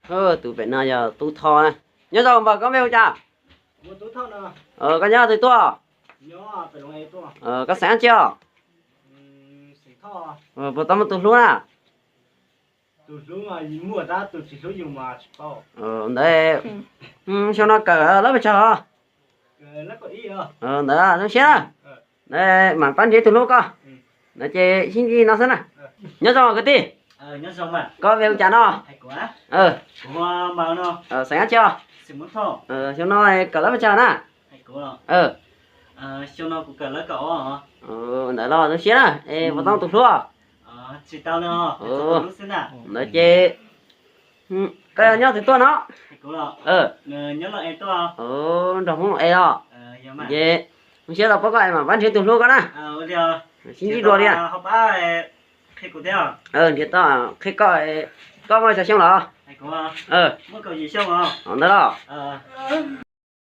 Tus pem no yog Tub Thoj na. Nyob zoo npawg, koj npe hu cas? Koj nyob twg tuaj? Koj xeem dab tsi os? Puas tau muaj tus hlub na? Ntawd, xyoo no kawm lab pes tsawg os? Ntawd zoo siab na. Ntawd mam pab nrhiav tus hlub koj. Ntawd ces sib ntsib no xwb na. Nyob zoo kwv tij. Koj npe hu cas no? Xeem dab tsi os? Xyoo no kawm lab pes tsawg na? Ntawd los zoo siab na, es puas tau tus hlub? Ntawd ces koj nyob twg tuaj no? Nrog Hmoob es os. Ces zoo siab tau pab koj, es mam pab nrhiav tus hlub koj na. Sib ntsib dua li. Nrhiav tau qhia koj, koj muaj tsawg xyoo los? Ntawd los.